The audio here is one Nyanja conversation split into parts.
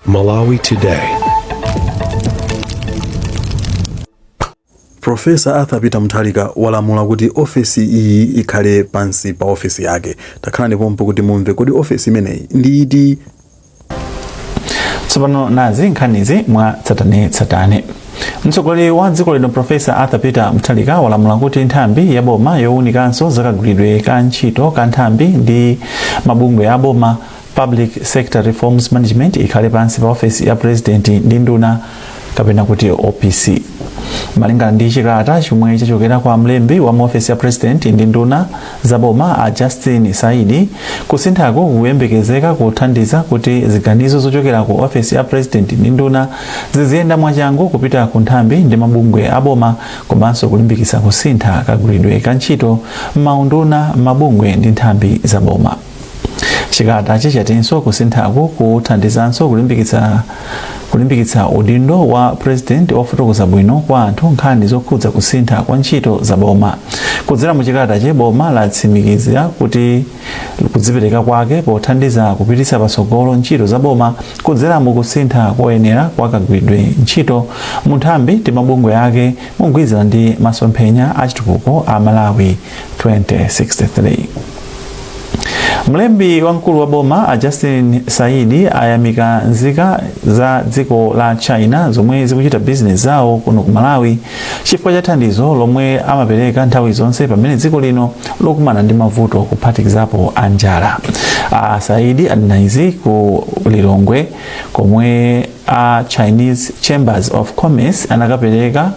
Malawi Today. Professor Arthur Peter Mutharika walamula kuti ofesi iyi ikhale pansi pa ofesi yake. Takhalani pompo kuti mumve kodi ofesi imeneyi ndi iti. Tsopano nazi nkhanizi mwa tsatanetsatane. Mtsogoleri wa dziko lino Profesa Arthur Peter Mutharika walamula kuti nthambi ya boma yowunikanso zakagwiridwe ka ntchito ka nthambi ndi mabungwe a boma, Public Sector Reforms Management, ikhale pansi pa ofesi ya President ndi nduna kapena kuti OPC. Malingana ndi chikalata chomwe chachokera kwa mlembi wa muofesi ya President ndi nduna za boma a Justin Saidi, kusinthaku kukuyembekezeka kuthandiza kuti ziganizo zochokera ku ofesi ya President ndi nduna ziziyenda mwachangu kupita ku nthambi ndi mabungwe a boma komanso kulimbikitsa kusintha kagwiridwe ka ntchito m'maunduna, mabungwe ndi nthambi za boma. Chikalatachi chatinso kusinthaku kuthandizanso kulimbikitsa udindo wa President wofotokoza bwino kwa anthu nkhani zokhudza kusintha kwa ntchito za boma. Kudzera mu chikalatachi, boma latsimikiza kuti kudzipereka kwake pothandiza kupititsa patsogolo ntchito za boma kudzera mu kusintha koyenera kwa kagwiridwe ntchito mu nthambi ndi mabungwe ake mogwirizana ndi masomphenya a chitukuko a Malawi 2063. Mlembi wamkulu wa boma a Justin Saidi ayamika nzika za dziko la China zomwe zikuchita bizinesi zawo kuno ku Malawi chifukwa cha thandizo lomwe amapereka nthawi zonse pamene dziko lino lokumana ndi mavuto kuphatikizapo a njala. A Saidi anena izi ku Lilongwe komwe a Chinese Chambers of Commerce anakapereka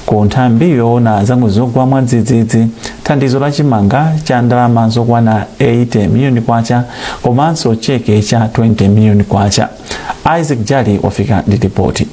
ku nthambi yoona za ngozi zogwa mwadzidzidzi thandizo la chimanga cha ndalama zokwana 80 miliyoni kwacha komanso cheke cha 20 miliyoni kwacha. Isaac Jali wafika ndi ripoti.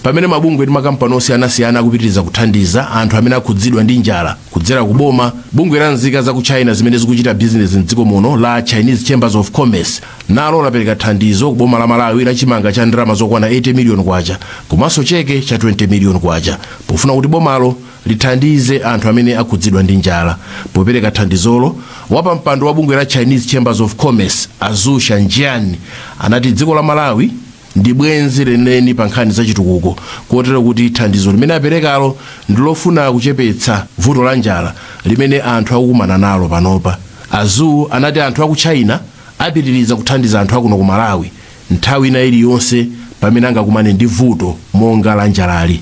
Pamene mabungwe ndi makampani osiyanasiyana akupitiriza kuthandiza anthu amene akhudzidwa ndi njala kudzera ku boma, bungwe la nzika za ku China zimene zikuchita bizinesi mdziko muno la Chinese Chambers of Commerce nalo lapereka thandizo ku boma la Malawi la chimanga cha ndalama zokwana 80 miliyoni kwacha komanso cheke cha 20 miliyoni kwacha pofuna kuti bomalo lithandize anthu amene akhudzidwa ndi njala. Popereka thandizolo, wapampando wa bungwe la Chinese Chambers of Commerce a Zhu Shanjian anati dziko la Malawi ndi bwenzi lenileni pa nkhani za chitukuko, kotero kuti thandizo limene aperekalo ndi lofuna kuchepetsa vuto la njala limene anthu akukumana nalo panopa. A Zhu anati anthu aku China apitiriza kuthandiza anthu akuno ku Malawi nthawi ina iliyonse pamene angakumane ndi vuto monga la njalali.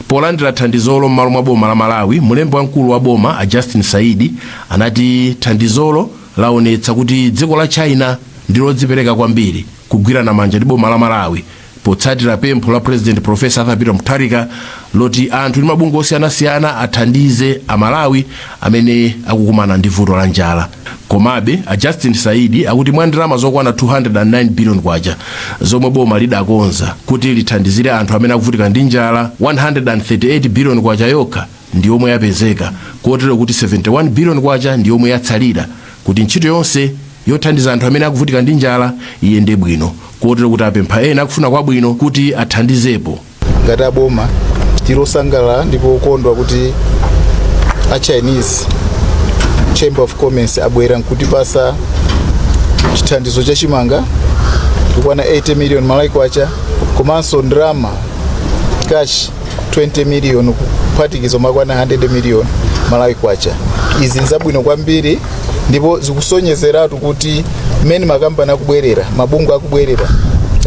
Polandira thandizolo m'malo mwa boma la Malawi, mlembi wamkulu wa boma a Justin Saidi anati thandizolo laonetsa kuti dziko la China ndi lodzipereka kwambiri kugwirana manja ndi boma la Malawi potsatira pempho la President Professor Arthur Peter Mutharika loti anthu ndi mabungwe osiyanasiyana athandize Amalawi amene akukumana ndi vuto la njala. Komabe a Justin Saidi akuti mwa ndalama zokwana 209 billion kwacha zomwe boma lidakonza kuti lithandizire anthu amene akuvutika ndi njala, 138 billion kwacha yokha ndi yomwe yapezeka, kotero kuti 71 billion kwacha ndi yomwe yatsalira kuti ntchito yonse yothandiza anthu amene akuvutika ndi njala iyende bwino, kotero kuti apempha ena akufuna kwabwino kuti athandizepo. Ngati aboma tili osangalala ndipo okondwa kuti a Chinese Chamber of Commerce abwera nkutipasa chithandizo cha chimanga kukwana 80 million Malawi kwacha komanso ndalama cash 20 million, kuphatikiza makwana 100 million Malawi kwacha. Izi nzabwino kwambiri ndipo zikusonyezeratu kuti mmene makampani akubwerera, mabungwe akubwerera,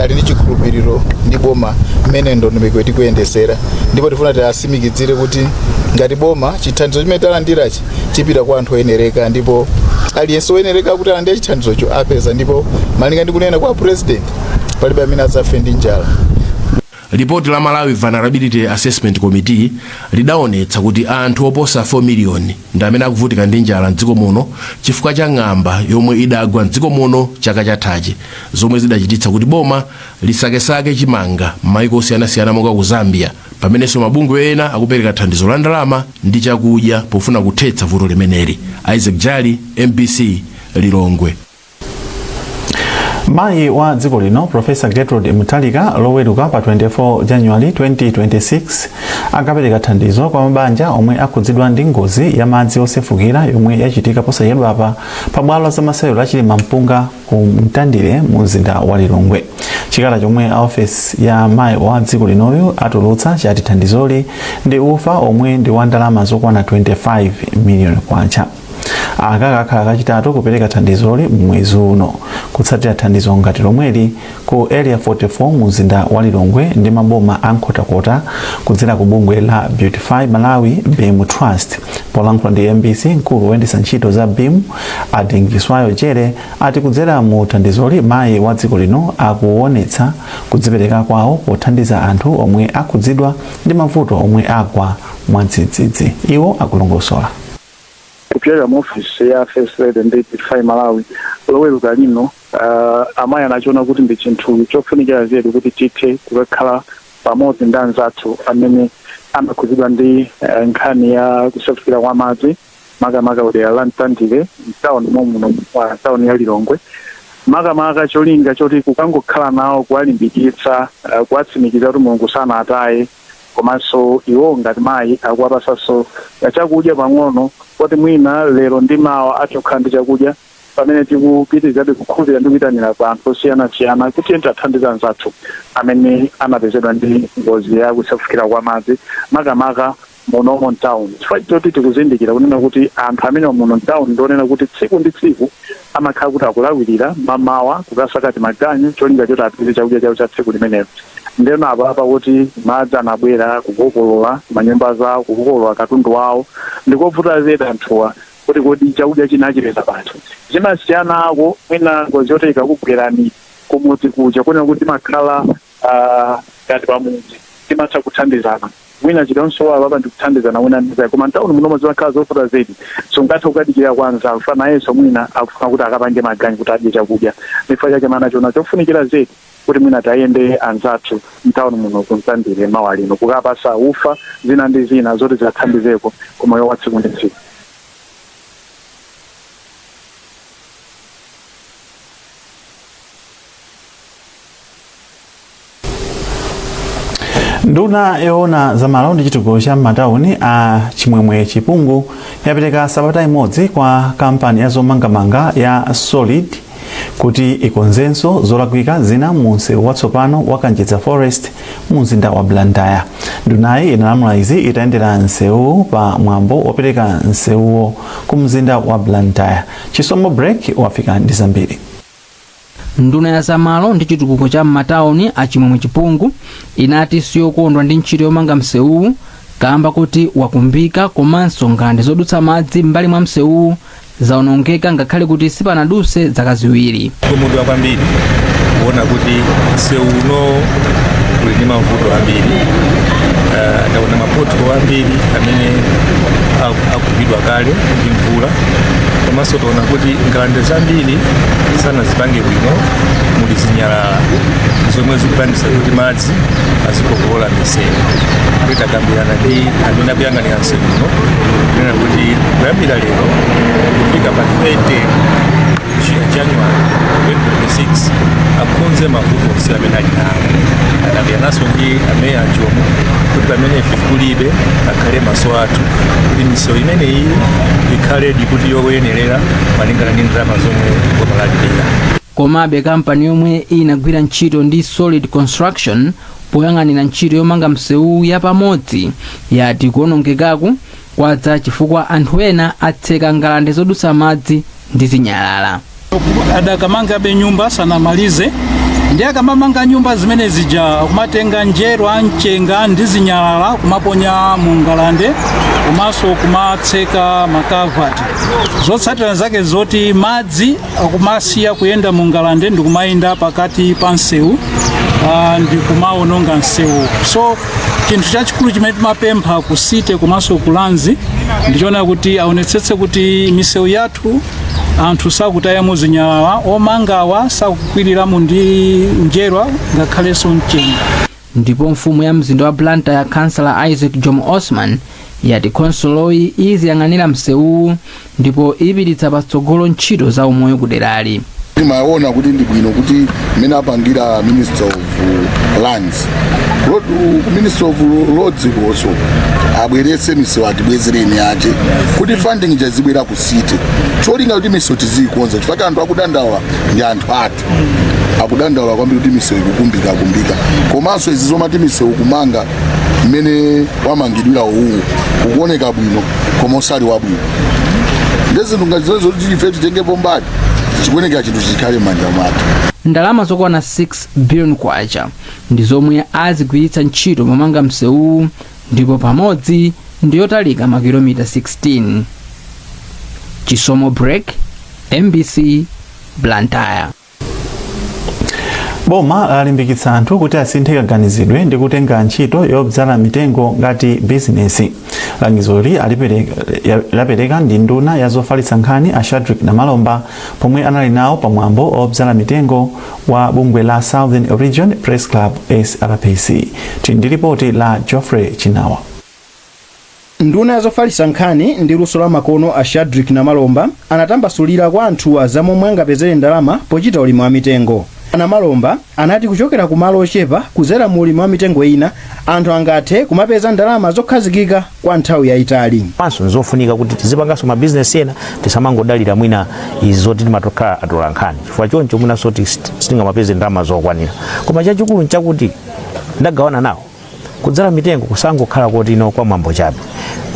ali ndi chikhulupiriro ndi boma mmene ndondomeko tikuyendesera, ndipo tifuna tiatsimikizire kuti ngati boma chithandizo chimene talandirachi chipita kwa anthu oyenereka, ndipo aliyense oyenereka kuti alandire chithandizocho apeza, ndipo malinga ndi kunena kwa President, palibe amene adzafe ndi njala. Lipoti la Malawi Vulnerability Assessment Committee lidaonetsa kuti anthu oposa 4 miliyoni ndi amene akuvutika ndi njala mdziko muno chifukwa cha ng'amba yomwe idagwa mdziko muno chaka chathachi, zomwe zidachititsa kuti boma lisakesake chimanga m'mayiko osiyanasiyana monga ku Zambia, pamenenso mabungwe ena akupereka thandizo la ndalama ndi chakudya pofuna kuthetsa vuto limeneli. Isaac Jali, MBC, Lilongwe. Mayi wa dziko lino, Profesa Gertrude Mutharika, Loweruka pa 24 January 2026 akapereka thandizo kwa mabanja omwe akhudzidwa ndi ngozi ya madzi osefukira yomwe yachitika posachedwapa pa bwalo la masewero la Chilima Mpunga ku Mtandire mu mzinda wa Lilongwe. Chikalata chomwe a ofesi ya mayi wa dziko linoyo atulutsa chati thandizoli ndi ufa omwe ndi wa ndalama zokwana 25 miliyoni kwacha. Aka kakhala kachitatu kupereka thandizoli mwezi uno, kutsatira thandizo ngati lomweli ku Area 44 mu mzinda wa Lilongwe ndi maboma a Nkhotakota kudzera ku bungwe la Beautify Malawi BEAM Trust. Polankhula ndi MBC, mkulu woyendetsa ntchito za BEAM, a Dingiswayo Jere, ati kudzera mu thandizoli mayi wa dziko lino akuonetsa kudzipereka kwawo pothandiza anthu omwe akhudzidwa ndi mavuto omwe agwa mwadzidzidzi. Iwo akulongosola. Kupyolera mu ofisi ya First Lady ndi Beautify Malawi, Loweruka lino amayi anachiona kuti ndi chinthu chofunikira zedi kuti tithe kukakhala pamodzi ndi anzathu amene amakhudzidwa ndi nkhani ya kusefukira kwa madzi, makamaka kudera la Mtandire mtawuni momuno wa tawuni ya Lilongwe, makamaka cholinga choti kukangokhala nawo, kuwalimbikitsa, kuwatsimikiza kuti Mulungu sanataye, komanso iwo ngati mayi akuwapasanso chakudya pang'ono kuti mwina lero ndi mawa atokhala ndi chakudya, pamene tikupitirizabe kukhulupirira ndi kuyitanira pa anthu osiyanasiyana kuti ente athandize anzathu amene anapezedwa ndi ngozi ya kusefukira kwa madzi, makamaka munomo mtown, chifukwa choti tikuzindikira kunena kuti anthu amene muno mtown ndionena kuti tsiku ndi tsiku amakhala kuti akulawirira mamawa kukasaka timaganyu, cholinga choti apeze chakudya chawo cha tsiku limenelo. Ndeno apapa kuti madzi anabwera kukokolola manyumba zawo, kukokolola katundu wawo, ndikovuta zedi anthuwa kuti kodi chakudya china achipeza pati. Zimasiyanako mwina ngozi yoti ikakugwerani kumudzi kuja, kunena kuti timakhala ngati pamudzi, timatha kuthandizana, mwina chilonso apapa ndikuthandizana wina ndi, koma mtawuni munomo zimakhala zovuta zedi. Sungathe kukadikira kwa anzawo fana nayenso mwina akufuna kuti akapange maganyu kuti adye chakudya. Chifukwa chake mana chona chofunikira zedi kuti mwina tayende anzathu mtawuni muno ku Mtandire mawa lino kukapasa ufa, zina ndi zina zoti ziwathandizeko kumoyo wa tsiku ndi tsiku. Nduna yoona zamalo ndi chitukuko cha matawuni, a Chimwemwe Chipungu, yapereka sabata imodzi kwa kampani ya zomangamanga ya Solid kuti ikonzenso zolakwika zina mu msewu watsopano wa Kanjedza Forest mu mzinda wa Blantyre. Ndunayi inalamula izi itayendera msewu pa mwambo wopereka msewuwo ku mzinda wa Blantyre. Chisomo Break wafika ndi zambiri. Nduna ya zamalo ndi chitukuko cha m'matawuni, a Chimwemwe Chipungu, inati siyokondwa ndi ntchito yomanga msewuwu kamba kuti wakumbika, komanso ngalande zodutsa madzi m'mbali mwa msewuwu zawonongeka ngakhale kuti sipanadutse zaka 2. Kumudwa kwambiri kuona kuti msewu uno uli ndi mavuto ambiri. Ndaona mapothole ambiri amene akugwidwa kale ndi mvula, komanso taona kuti ngalande zambiri sanazipange bwino, muli zinyalala zomwe zikupangisa kuti madzi azikokolola misewu. Kuti takambirana ndi amene akuyang'anira msewu uno kunena kuti kuyambira lero kufika pa 30 January 2026 akonze mavuto onse amene ali nawo. Akambiranaso ndi ameya Ajomo kuti pamene ife kulibe akhale maso athu kuti misewu imeneyi ikhaledi kuti yoyenerera malingana ndi ndalama zomwe boma lalipira. Komabe kampani yomwe inagwira ntchito ndi Solid Construction poyang'anira ntchito yomanga msewu yapamodzi yati kuwonongekaku kwadza chifukwa anthu ena atseka ngalande zodutsa madzi ndi zinyalala. Adakamangabe nyumba sanamalize, ndi akamamanga nyumba zimene zija kumatenga njerwa, mchenga ndi zinyalala kumaponya mu ngalande komanso kumatseka makavati. Zotsatira zake zoti madzi akumasiya kuyenda mu ngalande ndi kumayenda pakati pa msewu ndi kumaononga msewu. So chinthu chachikulu chimene timapempha ku city komanso ku Lands ndichoona kuti aonetsetse kuti misewu yathu anthu sakutayamo zinyalala, omangawa sakukwiriramo ndi njerwa ngakhalenso mchenga. Ndipo mfumu ya mzinda wa Blantyre, Kansala Isaac Jomo Osman, yati khonsoloyi iziyang'anira msewuwu ndipo ipititsa patsogolo ntchito za umoyo kuderali. Timaona kuti ndi bwino kuti mmene apangira Minister of Lands, Road, Minister of Roads also abweretse misewu, atibwezereni ache kuti funding chazibwera ku city, cholinga kuti misewu tiziyikonza, chifukwa anthu akudandaula ndi anthu athu akudandaula kwambiri kuti misewu ikukumbika kumbika. Komanso izi zomati misewu kumanga mmene wamangidwira uwu ukuoneka bwino koma usali wabwino, ndezinthu ngati zimenezo kuti ife titengepo mbali, chikuoneka chinthu chikhale m'manja mwathu. Ndalama zokwana 6 billion kwacha ndi zomwe azigwiritsa ntchito pomanga msewuwu, ndipo pamodzi ndi yotalika makilomita 16. Chisomo Break, MBC, Blantyre. Boma lalimbikitsa anthu kuti asinthe kaganizidwe ndi kutenga ntchito yodzala mitengo ngati bizinesi. Langizoli lapereka ndi nduna ya zofalitsa nkhani a Shadrick Namalomba pomwe anali nawo pamwambo odzala mitengo wa bungwe la Southern Region Press Club, SRPC. Tili ndi ripoti la Geoffrey Chinawa. Nduna ya zofalitsa nkhani ndi luso la makono a Shadrick Namalomba anatambasulira kwa anthuwa za momwe angapezere ndalama pochita ulimi wa mitengo. Namalomba anati kuchokera ku malo ochepa kuzera mu ulimi wa mitengo ina, anthu angathe kumapeza ndalama zokhazikika kwa nthawi yayitali. Panso nzofunika kuti tizipanganso mabizinesi ena, tisamangodalira mwina izi zoti timatokhala atola nkhani, chifukwa choncho mwinanso sitingamapeze ndalama zokwanira. Koma chachikulu nchakuti ndagawana nawo kudzala mitengo kusangokhala koti ino kwa mwambo chabe,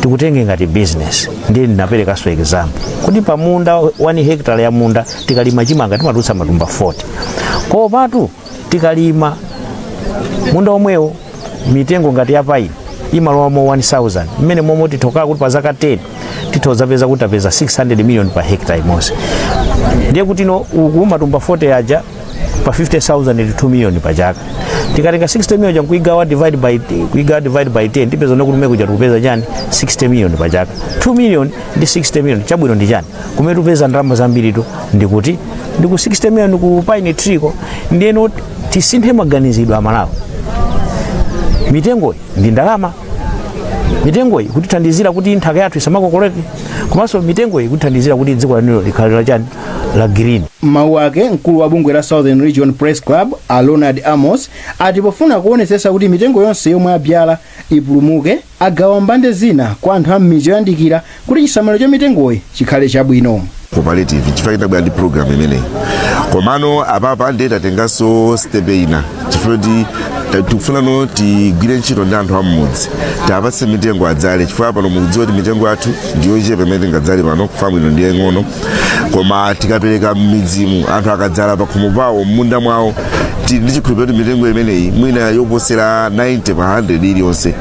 tikutenge ngati business. Ndiye ndinaperekanso example kuti pa munda 1 hectare ya munda tikalima chimanga timatulutsa matumba 40, komatu tikalima munda omwewo mitengo ngati ya paini imalowamo 1000, mmene momwe tithoka kuti pa zaka 10 tithozapeza kuti tapeza 600 million pa hectare imodzi. Ndiye kuti no uku matumba 40 aja pa 50,000 ndi 2 million pa chaka. Tikatenga 60 million jankuigawa divide by kuigawa divide by 10, tipeza no kuti kuja tikupeza chani? 60 million pa chaka. 2 million ndi 60 million, chabwino ndi chani? Kumene tupeza ndalama zambiri tu ndikuti ndiku 60 million ku pine tree ko. Ndiyeno tisinthe maganizidwe Amalawi. Mitengoyi ndi ndalama. Mitengoyi kutithandizira kuti nthaka yathu isamakokoleke, komanso mitengoyi kutithandizira kuti dziko lanulo likhale la chani? La green. Mawu ake, mkulu wa bungwe la Southern Region Press Club a Leonard Amos ati pofuna kuonetsetsa kuti mitengo yonse yomwe abyala ipulumuke, agawa mbande zina kwa anthu a m'midzi yoyandikira kuti chisamaliro cha mitengoyi chikhale chabwino. Cooperative chifukwa itabwera ndi program imeneyi, komano apapa ndiye tatenganso step ina chifukwa kuti tikufunano tigwire ntchito ndi anthu am'mudzi, tiapatse mitengo adzale, chifukwa pano mukudziwa kuti mitengo yathu ndiyochepa imene tingadzale pano kufa bwino ndiye ng'ono. Koma tikapereka m'midzimu, anthu akadzala pakhomo pawo, m'munda mwawo, tili ndi chikhulupiriro kuti mitengo imeneyi mwina yoposera 90 pa 100 iliyonse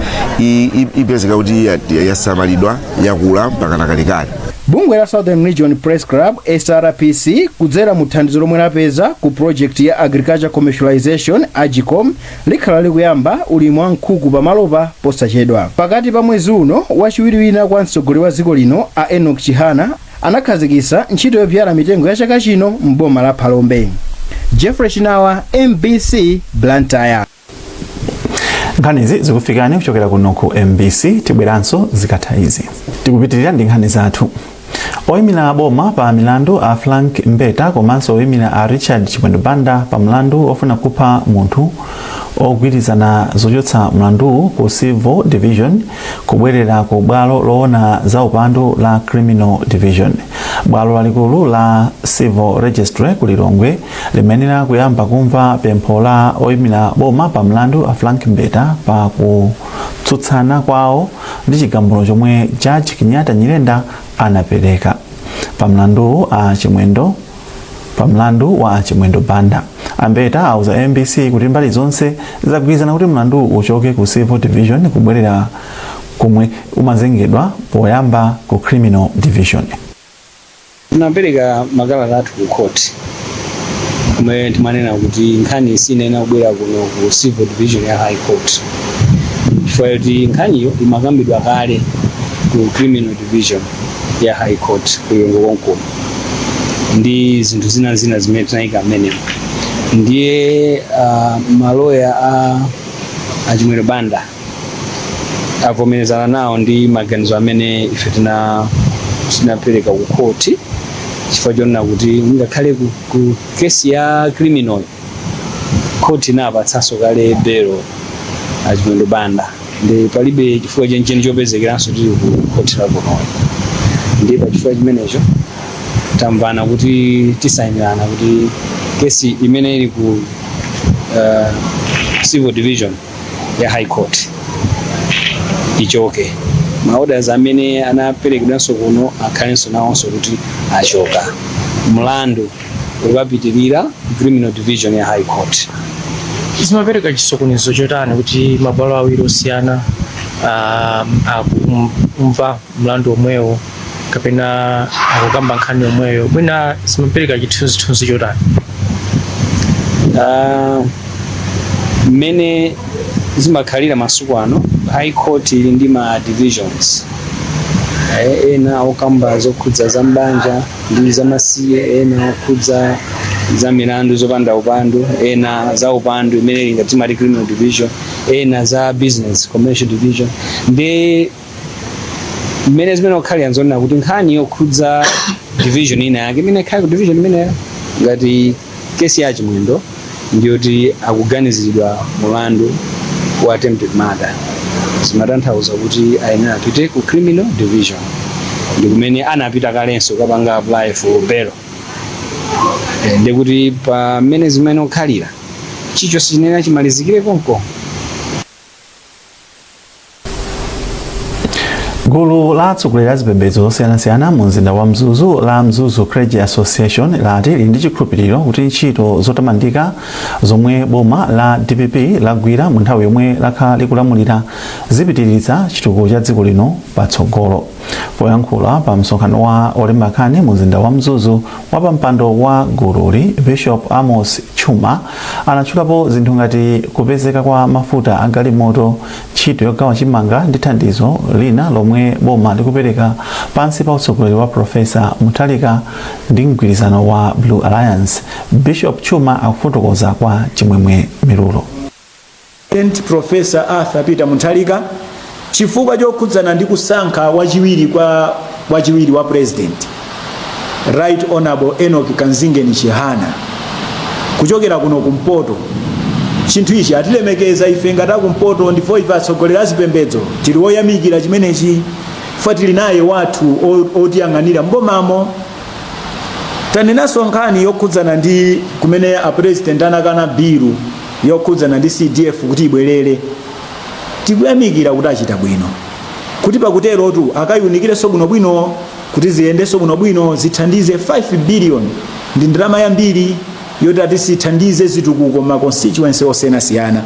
ipezeka kuti yasamalidwa, yakula mpaka nakalekale. Bungwe la Southern Region Press Club, SRPC, kudzera mu thandizo lomwe lapeza ku project ya Agriculture Commercialization, AGCOM, likhala likuyamba ulimi wa nkhuku pamalopa posachedwa. Pakati pa mwezi uno, wachiwiri wina kwa mtsogoleri wa dziko lino a Enoch Chihana anakhazikitsa ntchito yobyala mitengo ya chaka chino m'boma la Phalombe. Jeffrey Chinawa, MBC, Blantyre. Nkhanizi zikufikani kuchokera kuno ku MBC. Tibweranso zikatha izi. Tikupitirira ndi nkhani zathu. Oyimira boma pa milandu a Frank Mbeta komanso oyimira a Richard Chimwendo Banda pa mlandu ofuna kupha munthu ogwirizana zochotsa mlanduwu ku Civil Division kubwerera ku bwalo loona za upandu la Criminal Division. Bwalo lalikulu la Civil Registry ku Lilongwe limayenera kuyamba kumva pempho la oyimira boma pa mlandu a Frank Mbeta pa kutsutsana kwawo ndi chigamulo chomwe Judge Kenyatta Nyirenda anapereka pa mlandu a Chimwendo, pa mlandu wa Chimwendo Banda. Ambeta auza MBC kuti mbali zonse zagwirizana kuti mlandu uchoke ku Civil Division kubwerera komwe umazengedwa poyamba, ku Criminal Division. Tinapereka makalata athu ku court kumene timanena kuti nkhani sinena kubwera kuno ku Civil Division ya High Court, chifukwa kuti nkhaniyo imakambidwa kale ku Criminal Division ya High Court ku Lilongwe konkuno, ndi zinthu zina zina zimene tinayika mmenemo. Ndiye maloya a Chimwendo Banda avomerezana nawo ndi maganizo amene ife tinapereka ku khoti. Chifukwa chonena kuti ngakhale ku kesi ya criminal court inapatsanso kale belo a Chimwendo Banda, ndi palibe chifukwa chenicheni chopezekeranso tili ku court lakunoyo. Ndi pachifukwa chimenecho tamvana kuti tisayinirana kuti kesi imene ili ku civil division ya High Court ichoke, ma orders amene anaperekedwanso kuno akhalenso nawonso kuti achoka, mlandu ukapitirira criminal division ya High Court. Zimapereka chisokonezo chotani kuti mabwalo awiri osiyana akumva mlandu omwewo kapena akukamba nkhani yomweyo? Mwina zimapereka chithunzithunzi chotani? Mmene zimakhalira masiku ano, High Court ili ndi ma divisions, ena okamba zokhudza za mbanja ndi zamasiye, ena okhudza za milandu zopanda upandu, ena za upandu imene ili ngati timati criminal division, ena za business, commercial division. Ndi mmene zimene okhalira nzonena kuti nkhani yokhudza division ina yake imene ikhale ku division imeneyo. Ngati kesi ya Chimwendo ndiyoti akuganiziridwa mulandu wa attempted murder, zimatanthauza kuti ayenera apite ku criminal division, ndi kumene anapita kalenso kapanga apply for bail. Ndikuti pamene zimene okhalira chichonse chinena chimalizikire konko. Gulu la atsogoleri a zipembedzo zosiyanasiyana mu mzinda wa Mzuzu la Mzuzu Clergy Association lati lili ndi chikhulupiriro kuti ntchito zotamandika zomwe boma la DPP lagwira mu nthawi yomwe lakhala likulamulira zipitiriza chitukuko cha dziko lino patsogolo. Poyankhula pa msonkhano wa olemba nkhani mu mzinda wa Mzuzu, wapampando wa gululi Bishop Amos Chuma anatchulapo zinthu ngati kupezeka kwa mafuta a galimoto, ntchito yogawa chimanga ndi thandizo lina lomwe boma likupereka pansi pa utsogoleri wa Profesa Mutharika ndi mgwirizano wa Blue Alliance. Bishop Chuma akufotokoza kwa Chimwemwe Milulo. President Professor Arthur Peter Mutharika chifukwa chokhudzana ndi kusankha wachiwiri kwa wachiwiri wa President, Right Honorable Enoch Kanzingeni Chihana, kuchokera kuno kumpoto. Chinthu ichi atilemekeza ife ngati akumpoto, ndipo ife atsogoleri azipembedzo tili woyamikira chimenechi fa tili naye wathu otiyang'anira mbomamo. Tanenanso nkhani yokhudzana ndi kumene a President anakana bilu yokhudzana ndi CDF kuti ibwerere. Tikuyamikira kuti achita bwino, kuti pakuterotu akayunikirenso bwinobwino kuti ziyendenso bwinobwino, zithandize. 5 billion ndi ndalama yambiri yoti atisithandize zitukuko ma constituency osiyanasiyana.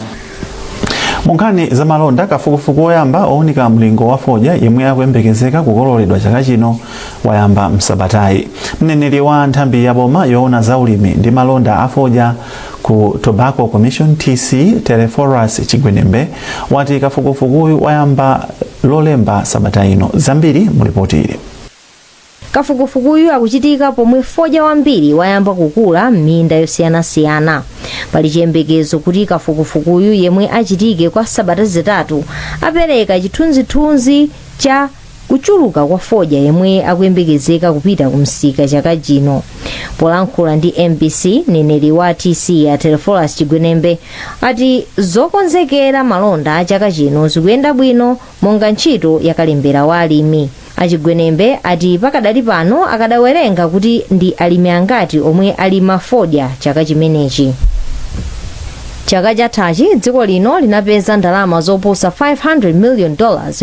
Mu nkhani za malonda, kafukufuku woyamba owunika mlingo wa fodya yemwe akuyembekezeka kukololedwa chaka chino wayamba msabatayi. Mneneri wa nthambi ya boma yoona za ulimi ndi malonda a fodya ku Tobacco Commission, TC, Teleforus Chigwenembe, wati kafukufukuyu wayamba Lolemba sabata ino. Zambiri mu ripoti ili. Kafukufukuyu akuchitika pomwe fodya wambiri wayamba kukula m'minda yosiyanasiyana. Pali chiyembekezo kuti kafukufukuyu, yemwe achitike kwa sabata 3, apereka chithunzithunzi cha kuchuluka kwa fodya yemwe akuyembekezeka kupita ku msika chaka chino. Polankhula ndi MBC, mneneri wa TC a Teleforus Chigwenembe ati zokonzekera malonda a chaka chino zikuyenda bwino, monga ntchito yakalembera wa alimi. A Chigwenembe ati pakadali pano akadawerenga kuti ndi alimi angati omwe alima fodya chaka chimenechi. Chaka chathachi dziko lino linapeza ndalama zoposa $500 million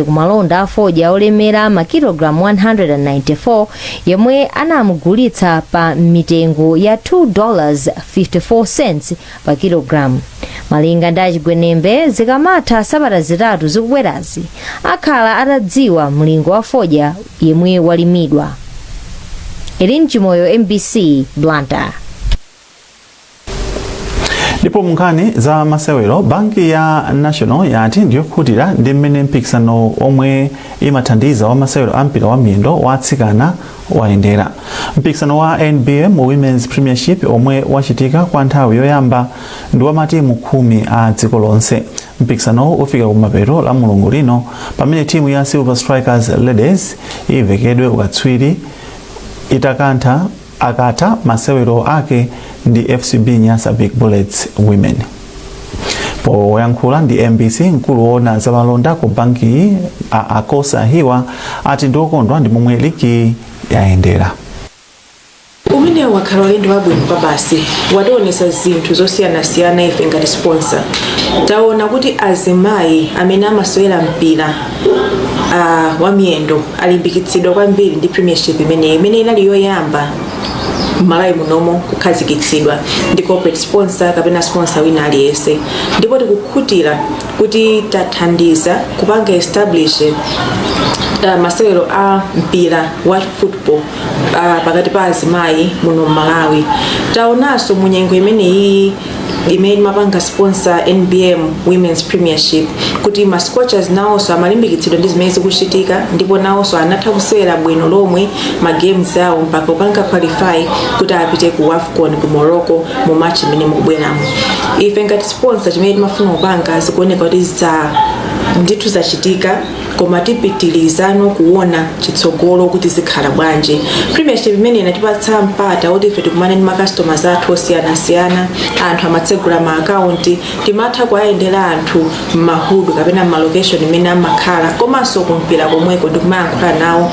ku malonda a fodya olemera makilogalamu 194 yemwe anamugulitsa pa mitengo ya $2.54 pa kilogramu. Malinga ndi a Chigwenembe, zikamatha sabata 3 zikubwerazi akhala atadziwa mlingo wa fodya yemwe walimidwa. Elin Chimoyo, MBC, Blantyre. Ndipo munkhani za masewero, banki ya National yati ndiyokhutira ndi mmene mpikisano omwe imathandiza wa masewero a mpira wa miyendo wa atsikana wayendera. Mpikisano wa NBM Women's Premiership, omwe wachitika kwa nthawi yoyamba, ndi wa matimu 10 a dziko lonse. Mpikisanowu ufika kumapeto la Mulungu lino pamene timu ya Silver Strikers Ladies ivekedwe ukatswiri itakantha Akatha masewero ake ndi FCB Nyasa Big Bullets Women. Poyankhula ndi MBC, mkulu woona zamalonda ku bankiyi, a Akosa Hiwa, ati ndiokondwa ndi momwe ligi yayendera. Umenewu wakhala ulendo wabwino kwabasi, wationetsa zinthu zosiyanasiyana. Ife ngati sponsor taona kuti azimayi amene amasewera mpira wa miyendo alimbikitsidwa kwambiri ndi Premiership imeneyi, imene inali yoyamba m'Malawi munomo kukhazikitsidwa ndi corporate sponsor kapena sponsor wina aliyense. Ndipo tikukhutira kuti tathandiza kupanga establish masewero a mpira wa football pakati pa azimayi muno m'Malawi. Taonanso mu nyengo imeneyi imene imapanga sponsor NBM Women's Premiership kuti ma Scorchers nawonso amalimbikitsidwa ndi zimene zikuchitika, ndipo nawonso anatha kusewera bwino lomwe ma games awo mpaka kupanga qualify kuti apite ku AFCON ku Morocco mu March imene mukubweramo. Ife ngati sponsor, chimene timafuna kupanga zikuoneka kuti za ndithu zachitika, koma tipitirizano kuona chitsogolo kuti zikhala bwanji. Premiership imene inatipatsa mpata woti ife tikumane ndi macustomers athu osiyanasiyana. Anthu amatsegula ma akaunti, timatha kuwayendera anthu m'mahood kapena m'malocation imene amakhala, komanso kumpira komweko, ndikumayankhula nawo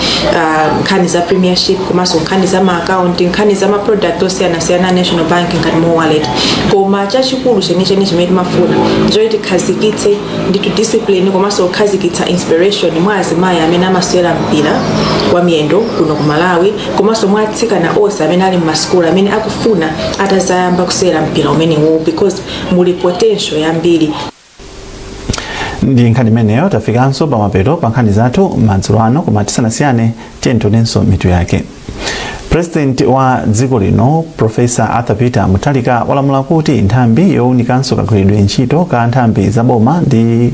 nkhani za Premiership, komanso nkhani za maakaunti, nkhani za maproduct osiyanasiyana National Bank ngati mo wallet. Koma chachikulu chenicheni chimene timafuna nchoti tikhazikitse ndithu discipline komanso kukhazikitsa inspiration mwa azimayi amene amasewera mpira wa miyendo kuno ku Malawi, komanso mwa atsikana onse amene ali mmasukulu amene akufuna atazayamba kusewera mpira umenewo, because muli potential yambiri. Ndi nkhani imeneyo tafikanso pamapeto pa nkhani zathu madzulo ano, koma tisanasiyane, tiye tionenso mitu yake. President wa dziko lino, Professor Arthur Peter Mutharika, walamula kuti nthambi yowunikanso kagwiridwe ntchito ka nthambi za boma ndi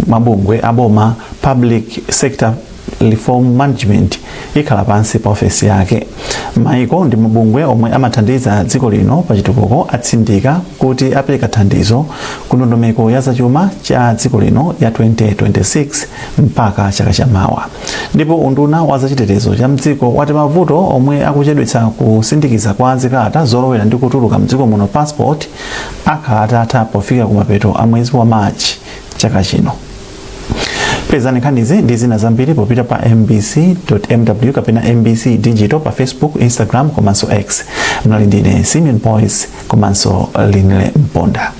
mabungwe a boma, Public Sector Reform Management, ikhala pansi pa ofesi yake. Maiko ndi mabungwe omwe amathandiza dziko lino pa chitukuko atsindika kuti apereka thandizo ku ndondomeko ya zachuma cha dziko lino ya 2026 mpaka chaka chamawa. Ndipo unduna wa zachitetezo cha mdziko wati mavuto omwe akuchedwetsa kusindikiza kwa zikalata zolowera ndi kutuluka mdziko muno, passport, akhala atatha pofika kumapeto a mwezi wa Machi chaka chino. Pezani nkhanizi ndi zina zambiri popita pa mbc.mw kapena MBC Digital pa Facebook, Instagram komanso X. Mnali ndine Simeon Boys komanso Linle Mponda.